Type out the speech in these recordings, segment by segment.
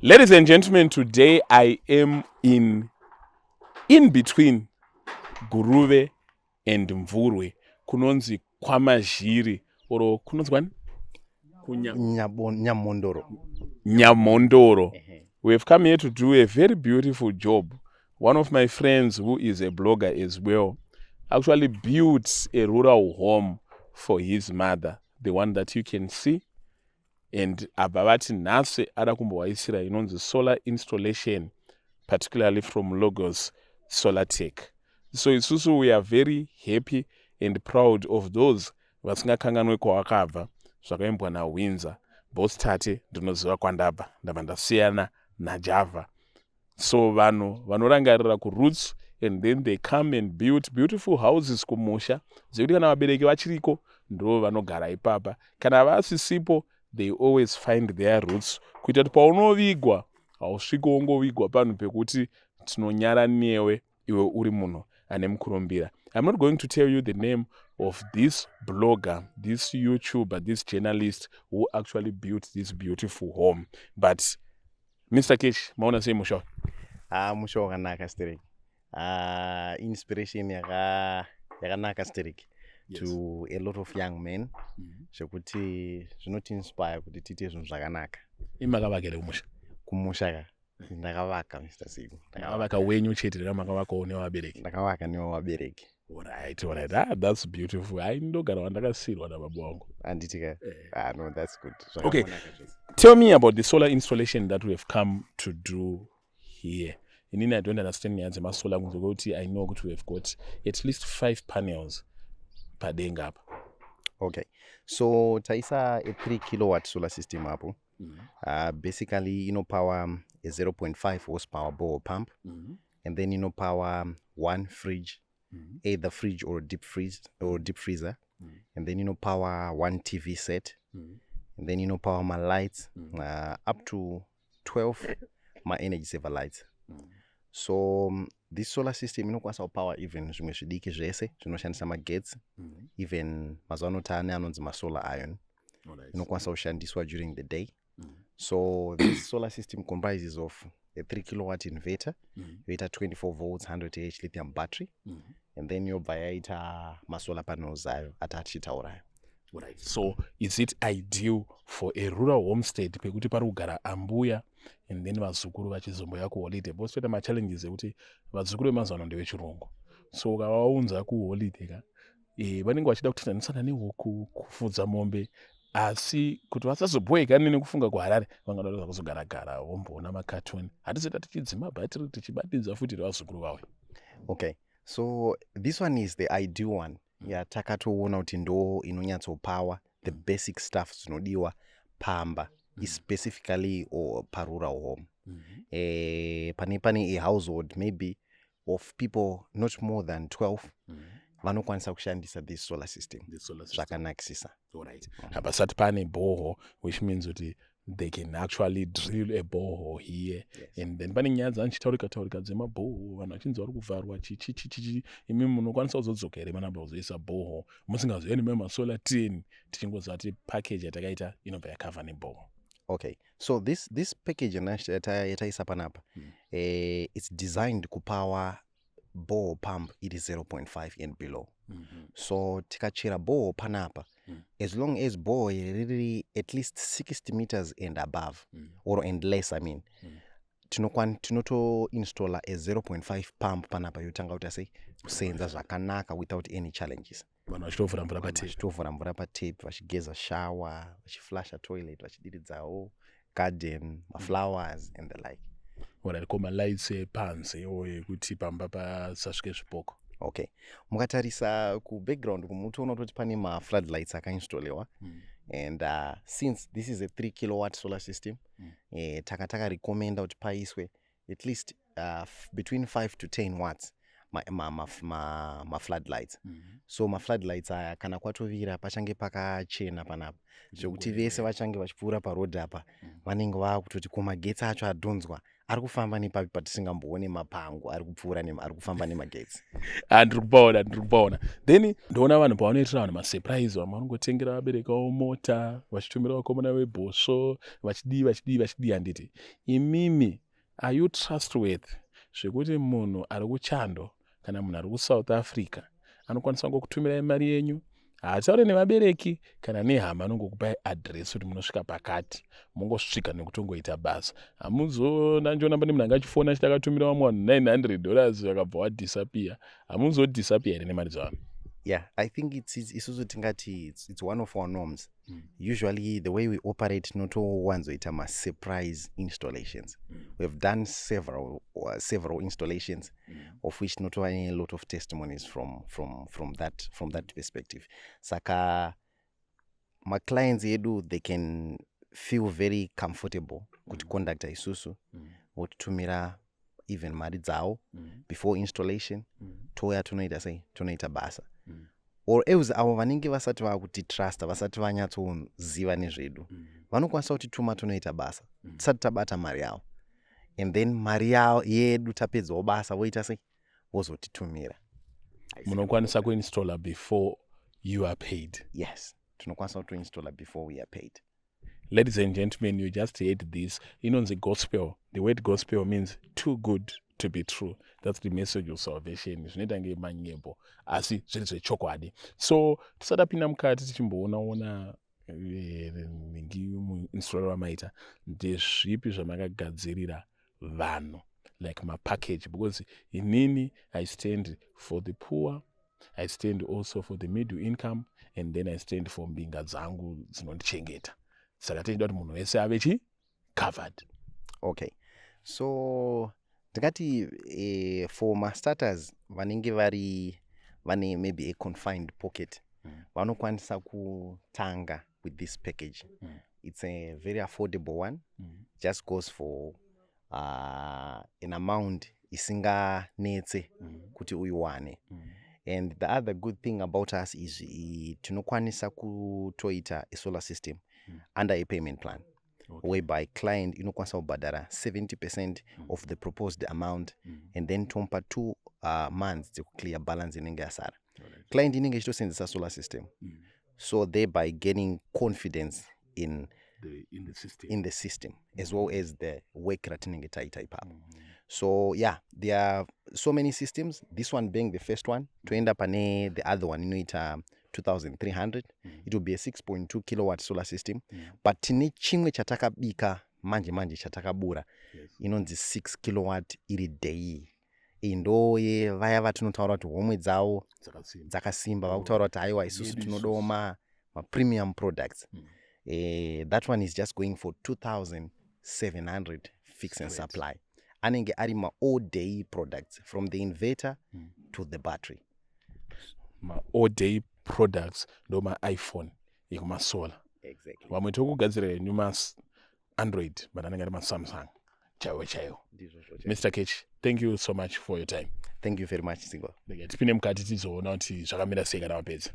Ladies and gentlemen, today I am in between Guruve and Mvurwe, kunonzi kwaMazhiri or kunonzi kwani? Kunya Nyamondoro. Nyamondoro. We have come here to do a very beautiful job. One of my friends, who is a blogger as well, actually built a rural home for his mother, the one that you can see, and abva vati nhasi ada kumbovaisira inonzi solar installation, particularly from Logos Solar Tech. So isusu we are very happy and proud of those vasingakanganwe kwavakabva, zvakaimbwa naWindsor Boss Tate, "Ndinoziva kwandabva, ndabva ndasiyana naJava." So vanhu vanorangarira kuroots and then they come and build beautiful houses kumusha, dzekuti kana vabereki vachiriko ndo vanogara ipapa, kana vasisipo they always find their roots, kuita kuti paunovigwa hausviki wongovigwa panhu pekuti tinonyara newe iwe uri munhu ane mukurumbira. I'm not going to tell you the name of this blogger, this YouTuber, this journalist who actually built this beautiful home, but Mr Cash, maona sei musha? Ah, musha wakanaka stereki. Ah, inspiration yakanaka stereki to a lot of young men, zvekuti zvinotiinspire kuti tiite zvinhu zvakanaka. Imakavakere kumusha? Kumusha ka, ndakavaka, Mr Siku. Makavaka wenyu chete reka makavakawo nevabereki? Ndakavaka nevabereki. Alright, ah, that's beautiful. Hai, ndogara wandakasiyirwa nababa wangu. Handiti ka? Ah, no, that's good. Okay. Zvakanaka zvese. Tell me about the solar installation that we have come to do here. Inini I don't understand nyaya dzemasolar, kunze kwekuti I know kuti we have got at least five panels padenga apa. Okay, so taisa a 3 kilowatt solar system apo. Basically inopower a 0.5 horsepower borehole pump and then inopower one fridge, either fridge or deep freeze or deep freezer, and then inopower one TV set, and then inopower my lights, up to 12 my energy saver lights. So this solar system inokwanisa kupower even zvimwe zvidiki zvese zvinoshandisa magetsi. Even mazuva ano taane anonzi masolar iron, inokwanisa kushandiswa during the day. So this solar system comprises of a 3 kilowatt inverter, yoita 24 volts 100 Ah lithium battery, and then yobva yaita masolar panels ayo atatichitaurayo. Right. So is it ideal for a rural homestead pekuti pari kugara ambuya and then vazukuru vachizomboya kuholiday? Because toita machallenges ekuti vazukuru vemazuva ano ndevechirungu, so ukavaunza kuholiday ka, vanenge vachida kutendanisana nehuku, kufudza mombe, asi kuti vasazobhoekane nekufunga kuHarare, vangada kuda kuzogara-gara vomboona makatuni. Hatizota tichidzima bhatiri tichibatidza futi revazukuru vauya? Okay, so this one is the ideal one yatakatoona kuti ndo inonyatsopower the basic stuff dzinodiwa pamba, specifically or parural home. Pane a household maybe of people not more than 12 vanokwanisa kushandisa this solar system zvakanakisisa. Alright, hapasati pane borehole, which means kuti they can actually drill a borehole here. And then pane nyaya dzanichitaurika taurika dzemaborehole, vanhu vachinzi vari kuvharwa chichi chichi. Imi munokwanisa kuzodzoka here manamba kuzoisa borehole musingazoya nemasolar 10, tichingoziva kuti package yatakaita inobva yakavha neborehole? Okay, so this package yataisa panapa, it's designed kupower borehole pump iri 0.5 and below. So tikachera borehole panapa, as long as borehole iri riri at least 60 meters and above, or and less, I mean, tinotoinstalla a 0.5 pump panapa, yotanga kuita sei, kusenza zvakanaka without any challenges. Vanhu vachitovhura mvura patap. Vachitovhura mvura patap, vachigeza shower, vachiflusha toilet, vachidiridzawo garden, maflowers and the like. Alright, ko malights epanze o ekuti pamba pasasvike zvipoko? Okay, mukatarisa kubackground kumutoona kutoti pane mafloodlights akainstallwa, and since this is a 3 kilowatt solar system, taka takarecommenda kuti paiswe at least between 5 to 10 watts. Mafloodlights. So mafloodlights aya, kana kwatovira, pachange pakachena panapa, zvekuti vese vachange vachipfuura parodhi apa vanenge vaakutoti, "Ko, magetsi acho adhonzwa ari kufamba nepapi patisingamboone mapango ari kupfuura ari kufamba nemagetsi?" Ah, ndiri kupaona, ndiri kupaona. Then ndoona vanhu pavanoitira vanhu masurprise, vamwe vanongotengera vabereki vavo mota, vachitumira vakomana vebhosvo, vachidii, vachidii, vachidii, handiti? Imimi, are you trustworthy zvekuti munhu ari kuchando kana munhu ari kuSouth Africa anokwanisa kungokutumirai mari yenyu, haataure nevabereki kana nehama, anongokupai adhiresi kuti munosvika pakati, mungosvika nekutongoita basa? Hamuzonanjona pane munhu anga achifona achiti akatumira vamwe vanhu $900, vakabva wadisappear. Hamuzodisappear here nemari dzavanhu? Yeah, I think isusu tingati it's one of our norms. Usually the way we operate, tinotowanzoita masurprise installations. We have done several installations, of which tinotova a lot of testimonies from that perspective. Saka maclients edu, they can feel very comfortable kuti contacta isusu, votitumira even mari dzavo before installation, touya tonoita sei, tonoita basa. Or else avo vanenge vasati vakutitrusta, vasati vanyatsoziva nezvedu, vanokwanisa kutituma, tonoita basa tisati tabata mari yavo, and then mari yavo yedu tapedzawo basa, voita sei, vozotitumira. Munokwanisa kuinstalla before you are paid? Yes, tinokwanisa kutoinstalla before we are paid. Ladies and gentlemen, you just heard this. Inonzi gospel. The word gospel means too good to be true. That's the message of salvation. Zvinoita nge manyembo, asi zviri zvechokwadi. So tisati tapinda mukati tichimboonaona nhingi muinstall wamaita, ndezvipi zvamakagadzirira vanhu, like mapackage? Because inini I stand for the poor, I stand also for the middle income, and then I stand for mbinga dzangu dzinondichengeta. Saka tichida kuti munhu wese ave chi covered. Okay, so ndingati for mastarters vanenge vari vane maybe a confined pocket, vanokwanisa kutanga with this package. It's a very affordable one, just goes for an amount isinganetse kuti uiwane. And the other good thing about us is tinokwanisa kutoita a solar system under a payment plan, whereby client inokwanisa kubhadhara 70% of the proposed amount, and then tomupa 2 months dzekuclear balance inenge yasara. Client inenge ichitosenzesa solar system, so thereby gaining confidence in in the system. In the system as well as the work ratinenge taita ipapo. So yeah, there are so many systems, this one being the first one. Toenda pane the other one inoita 2300. It will be a 6.2 kilowatt solar system, but tine chimwe chatakabika manje manje, chatakabura, inonzi 6 kilowatt iri day. Iyi ndo yevaya vatinotaura kuti homwe dzavo dzakasimba. Dzakasimba, vakutaura kuti, "Aiwa, isusu Yedu. Tinodawo mapremium products." That one is just going for 2700 fix and Straight. supply. Anenge ari ma-all day products, from the inverter to the battery. Ma-all day products ndo maiPhone ekumasolar. Exactly. Vamwe tokugadzira henyu maAndroid, but anenge ari maSamsung chaiwo chaiwo. Mr Ketch, thank you so much for your time. Thank you very much, Singo. Rega tipinde mukati tizoona kuti zvakamira sei kana mapedza.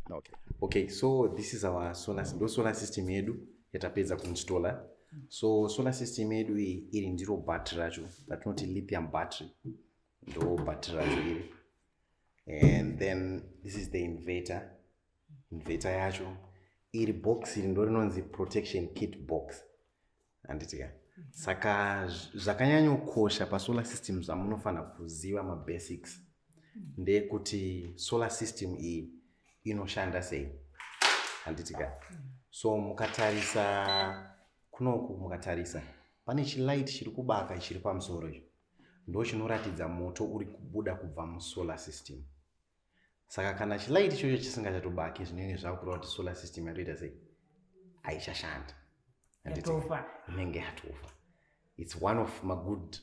Okay, so this is our solar, ndo solar system yedu yatapedza kuinstalla. So solar system yedu iyi, iri ndiro battery racho ratinoti lithium battery, ndo battery racho iri. And then this is the inverter. Inverter yacho iri, box iri ndo rinonzi protection kit box, handiti ka? Saka zvakanyanyokosha pasolar system zvamunofanira kuziva, mabasics, ndeyekuti solar system iyi inoshanda sei, handiti ka? So mukatarisa kunoku, mukatarisa pane chilight chiri kubaka chiri pamusoro, icho ndo chinoratidza moto uri kubuda kubva musolar system. Saka kana chilight ichocho chisingachatobaki, zvinenge zvakureva kuti solar system yatoita sei, haichashanda, handiti? Yatofa. Inenge yatofa. It's one of magood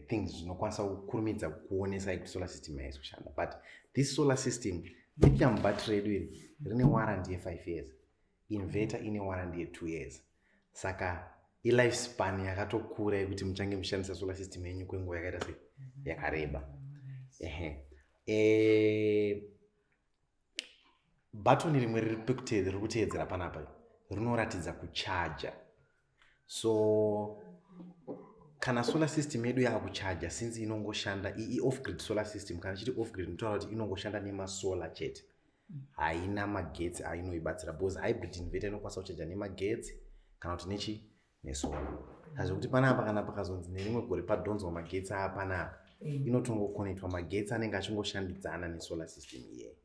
things zvinokwanisa kukurumidza kuonesai kuti solar system haisi kushanda. But this solar system, lithium battery redu iri rine warranty ye5 years, inverter ine warranty ye2 years. Saka ilife span yakatokura yekuti muchange muchishandisa solar system yenyu kwenguva yakaita sei, yakareba. Ehe. Bhatoni rimwe riri kuteedzera panapa rinoratidza kuchaja. So kana solar system yedu yaakuchaja, since inongoshanda i-off grid solar system, kana chiti off grid inotaura kuti inongoshanda nemasolar chete, haina magetsi ainoibatsira, because hybrid inverter inokwanisa kuchaja nemagetsi kana kuti nechi nesolar. Zvekuti panapa kana pakazonzi nerimwe gore padhonzwa magetsi apanapa, inotongokonectwa magetsi anenge achingoshandidzana nesolar system iyeye.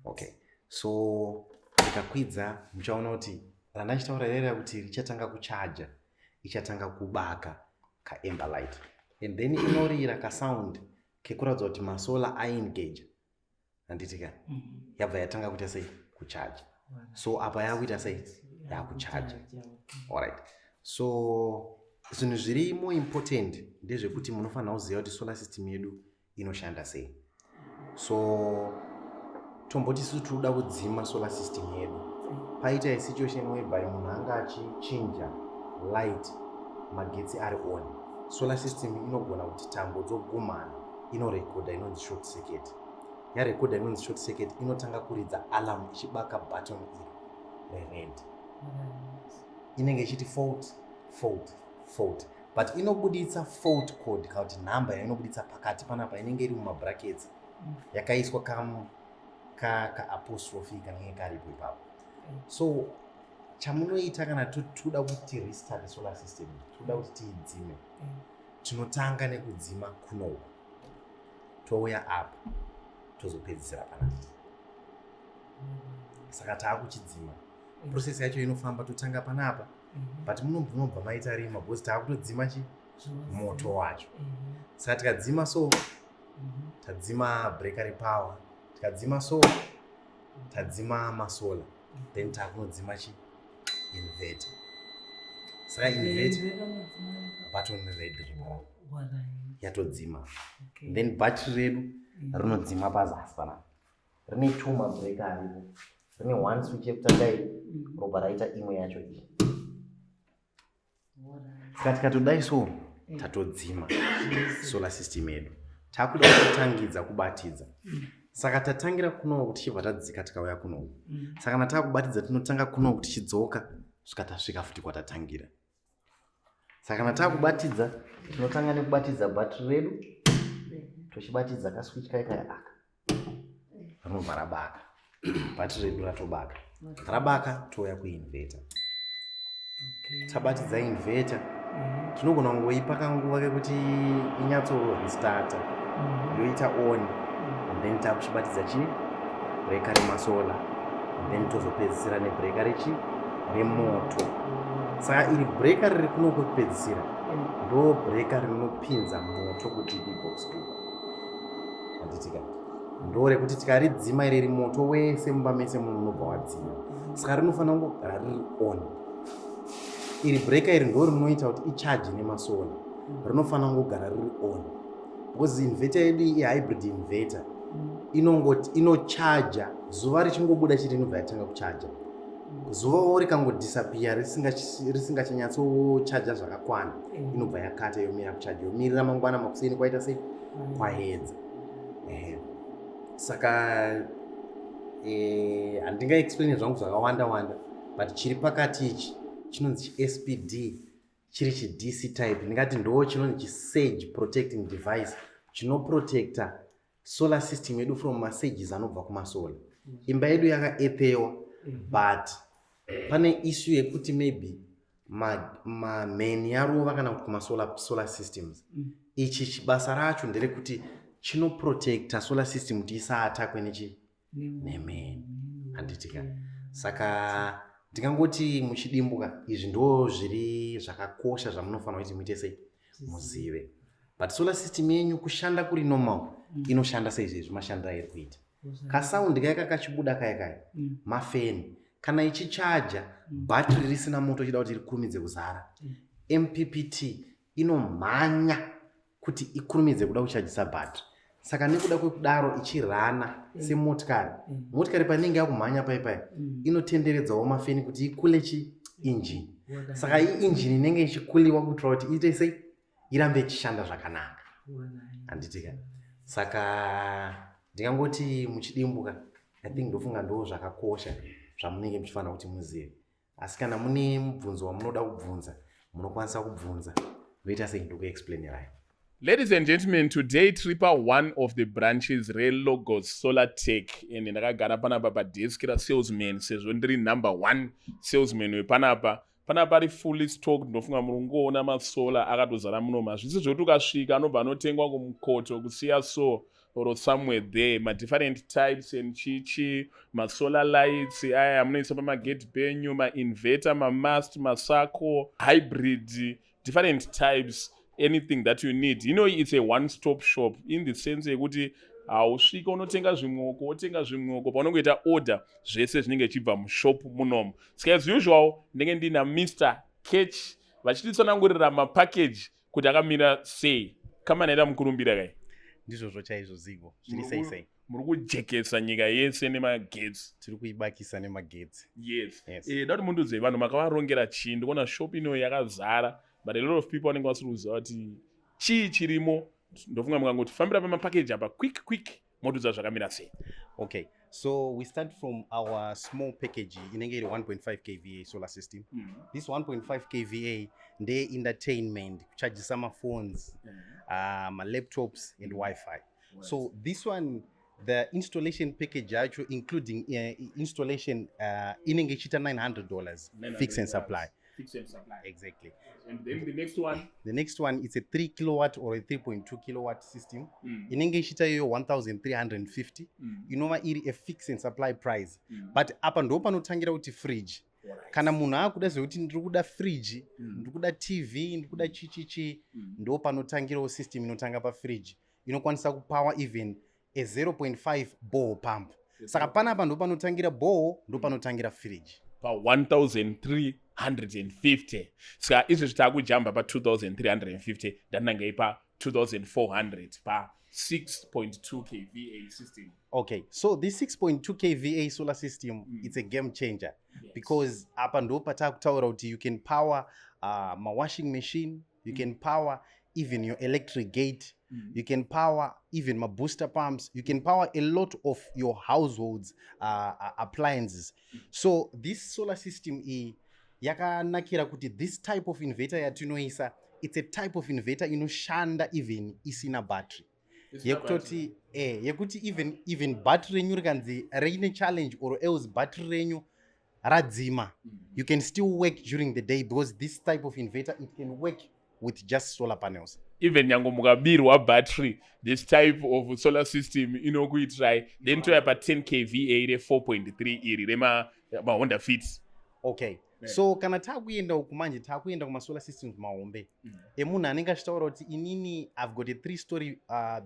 Okay, so ndikakwidza muchaona kuti randachitaura rera kuti richatanga kuchaja, ichatanga kubaka kaamber light and then inorira kasound kekuratidza kuti masolar aengage, handiti ka? Yabva yatanga kuita sei? Kuchaja. So apa yakuita sei? Yakuchaja. Alright, so zvinhu zviri more important ndezvekuti munofanira kuziva kuti solar system yedu inoshanda sei. So tomboti isusu tiri kuda kudzima solar system yedu. Paita situation whereby munhu anga achichinja light magetsi ari on, solar system inogona kuti tambo dzogumana, inorekodha inonzi short circuit. Yarekodha inonzi short circuit, inotanga kuridza alarm ichibaka button iri rered. Inenge ichiti fault, fault, fault, but inobuditsa fault code kana kuti nhamba yainobuditsa pakati panapa inenge iri mumabrackets, yakaiswa kaapostrophe kanenge karipo ipapo. So chamunoita kana toda kuti restart solar system, toda kuti tiidzime, tinotanga nekudzima kunoku, touya apa, tozopedzisira panapa. Saka taakuchidzima, process yacho inofamba, totanga panapa, but munobva maita rima because taakutodzima chi moto wacho. Saka tikadzima, so tadzima breaker repower, tikadzima, so tadzima masolar, then taakunodzima chi inverter. Saka inverter, button red ripo, yatodzima. Then battery redu rinodzima pazasi panapa. Rine two mabreaker aripo, rine one switch yekutanga iyi, robva raita imwe yacho iyi. Saka tikatodai so, tatodzima solar system yedu. Takuda kutangidza kubatidza. Saka tatangira kunoku, tichibva tadzika, tikauya kunoku. Saka kana taakubatidza, tinotanga kunoku, tichidzoka svika tasvika futi kwatatangira. Saka kana taakubatidza, tinotanga nekubatidza bhatiri redu, tochibatidza kaswitch kai kai aka, rinobva rabaka. Bhatiri redu ratobaka, rabaka, touya kuinverter. Tabatidza inverter, tinogona kungoipa kanguva kekuti inyatsorestarta, yoita on, and then takuchibatidza chi breaker remasolar, and then tozopedzisira nebreaker rechi remoto. Saka iri breaker riri kuno kwekupedzisira ndo breaker rinopinza moto kuDB box uku, handitika? Ndo rekuti tikaridzima ireri, moto wese mumba mese muno unobva wadzima. Saka rinofanira kungogara riri on. Iri breaker iri ndo rinoita kuti ichaje nemasolar, rinofanira kungogara riri on because inverter yedu ihybrid inverter. Inongoti inochaja zuva richingobuda chete, inobva yatanga kuchaja. Zuvawo rikangodisappear, risingachanyatsochaja zvakakwana, inobva yakata, yomira kuchaja, yomirira mangwana makuseni kwaita sei? Kwaedza. Ehe. Saka handingaexplaini zvangu zvakawanda wanda, but chiri pakati ichi chinonzi chiSPD, chiri chiDC type. Ndingati ndo chinonzi chisurge protecting device, chinoprotecta solar system yedu from masurges anobva kumasolar. Imba yedu yakaearthewa, but pane issue yekuti maybe mamheni yarova kana kuti kumasolar solar systems. Ichi basa racho nderekuti chinoprotecta solar system kuti isaattackwe nechi nemheni, handitika? Saka ndingangoti muchidimbuka, izvi ndo zviri zvakakosha zvamunofanira kuti muite sei? Muzive. But solar system yenyu kushanda kuri normal, inoshanda seizvezvi mashandiro airi kuita. Kasound kaya kachibuda kaya kaya, mafeni. Kana ichichaja, bhatiri risina moto, ichida kuti rikurumidze kuzara, MPPT inomhanya kuti ikurumidze kuda kuchajisa bhatiri. Saka nekuda kwekudaro ichirana semotikari. Motikari painenge yakumhanya pai pai, inotenderedzawo mafeni kuti ikule chi injini. Saka iinjini inenge ichikuliwa kuitira kuti iite sei? Irambe ichishanda zvakanaka, handitika? Saka Ndingangoti muchidimbuka, I think ndofunga ndo zvakakosha zvamunenge muchifanira kuti muzive. Asi kana mune mubvunzo wamunoda kubvunza, munokwanisa kubvunza, ndoita sei, ndokuexplainerai. Ladies and gentlemen, today tiri pa one of the branches reLogos Solar Tech and ndakagara panapa padesk rasalesman, sezvo ndiri number one salesman wepanapa. Panapa pari fully stocked. Ndofunga muri kungoona masolar akatozara muno. Hazvisi zvekuti ukasvika anobva anotengwa kumukoto kusiya so or somewhere there. Madifferent types and chichi masolar lights aya amunoisa pamagate penyu, mainverter, mamast, masako, hybrid, different types, anything that you need. It's a one stop shop in the sense yekuti hausvika unotenga zvimwoko, wotenga zvimwoko. Paunongoita order, zvese zvinenge zvichibva mushop munomu. Saka as usual ndinenge ndina Mr Catch vachititsanangurira mapackage kuti akamira sei. Kamanaita mukurumbira kai. Ndizvozvo chaizvo, Zigo. Zviri sei sei? Muri kujekesa nyika yese nemagetsi. Tiri kuibakisa nemagetsi. Yes. Da kuti mundudzei vanhu makavarongera chii. Ndikuona shop ino yakazara, but a lot of people vanenge vasiri kuziva kuti chii chirimo. Ndofunga mukangoti fambira pamapackage apa quick quick, motudza zvakamira sei. Okay, so we start from our small package inenge iri 1.5 kVA solar system. This 1.5 kVA ndeye-entertainment, kuchajisa maphones, malaptops and Wi-Fi. So this one, the installation package yacho, including installation, inenge ichiita $900, fix and supply. Fix and supply. Exactly. And then the next one? The next one is a 3 kilowatt or a 3.2 kilowatt system. Inenge ichiita iyoyo 1350, inova iri a fix and supply price. But apa ndo panotangira kuti fridge. Kana munhu akuda zvekuti ndiri kuda fridge, ndiri kuda TV, ndiri kuda chichichi, ndo panotangirawo system inotanga pafridge, inokwanisa kupower even a 0.5 borehole pump. Saka panapa ndo panotangira borehole, ndo panotangira fridge. Pa1350. Saka izvezvi taakujamba pa2350, ndanangei pa2400 pa6.2 kVA system. Okay, so this 6.2 kVA solar system, it's a game changer because apa ndo patakutaura kuti you can power mawashing machine, you can power even your electric gate, you can power even mabooster pumps, you can power a lot of your households appliances. So this solar system iyi yakanakira kuti this type of inverter yatinoisa, it's a type of inverter inoshanda even isina battery, yekutoti yekuti even battery renyu rikanzi rine challenge or else battery renyu radzima, you can still work during the day because this type of inverter, it can work with just solar panels. Even nyange mukabirwa battery, this type of solar system inokuitirai. Then toya pa10 kVA re4.3 iri remaHonda Fit. Okay. So kana taakuenda uku manje, taakuenda kumasolar systems mahombe emunhu anenge achitaura kuti inini I've got a three story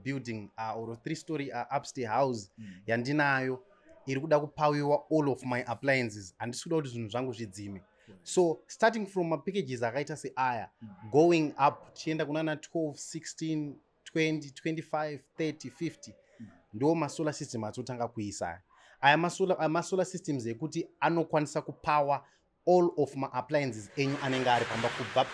building or a three story upstairs house yandinayo iri kuda kupowerwa all of my appliances, handisi kuda kuti zvinhu zvangu zvidzime. So starting from mapackages akaita seaya, going up tichienda kunana 12, 16, 20, 25, 30, 50, ndo masolar system atotanga kuisa aya. Masolar systems ekuti anokwanisa kupower all of maappliances enyu anenge ari pamba, kubva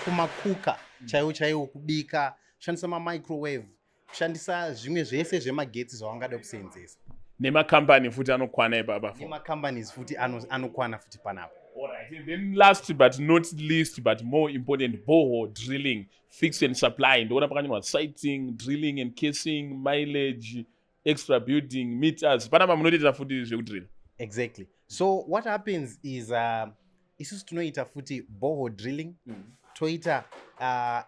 kumakuka chaiwo chaiwo, kubika, kushandisa mamicrowave, kushandisa zvimwe zvese zvemagetsi zvavangada kuseenzesa. Nemakambani futi anokwana ipapa. Nemacompanies futi anokwana futi panapa. Alright, and then last but not least but more important, borehole drilling, fix and supply. Ndoona pakanyorwa siting, drilling and casing, mileage, extra building, meters. Panapa munotoita futi zvekudrilla. Exactly. So what happens is isusu tinoita futi borehole drilling, toita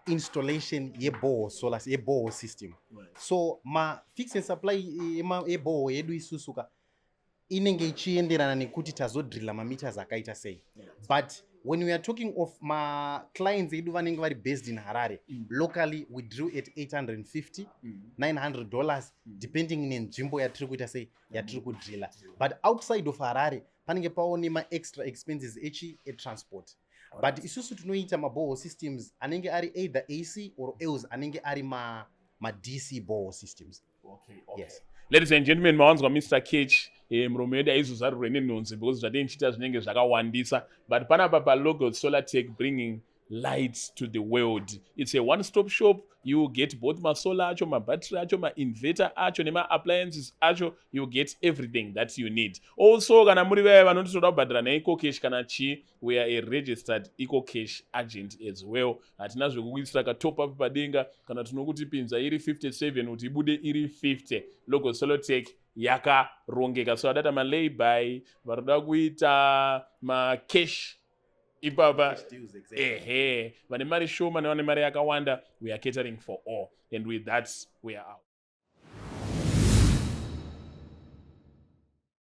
installation yeborehole solar, yeborehole system. So mafix and supply yeborehole yedu isusu ka inenge ichienderana nekuti tazodrilla mameters akaita sei. But when we are talking of maclients edu vanenge vari based in Harare, locally we drill at 850, $900, depending nenzvimbo yatiri kuita sei, yatiri kudrilla. But outside of Harare panenge pao nemaextra expenses echi etransport. But isusu tinoita maborehole systems anenge ari either AC or else anenge ari ma-DC borehole systems. Yes. Ladies and gentlemen, mawanzwa Mr Catch. Muromo yedu haizozarurwe nenhonzi because zvatinenge tichiita zvinenge zvakawandisa. But panapa paLogos Solar Tech bringing Light to the world. It's a one stop shop. You will get both masolar acho, mabattery acho, mainverter acho, nema-appliances acho. You get everything that you need. Also, kana muri vaya vanoti toda kubhadhara neEcoCash kana chii, we are a registered EcoCash agent as well. Hatina zvekukuisira katop up padenga kana tinokuti pinza iri 57 kuti ibude iri 50. Logo Solotech yakarongeka. So vadata malay-by, varoda kuita macash ipapa, ehe, vane mari shoma nevane mari yakawanda, we are catering for all. And with that, we are out.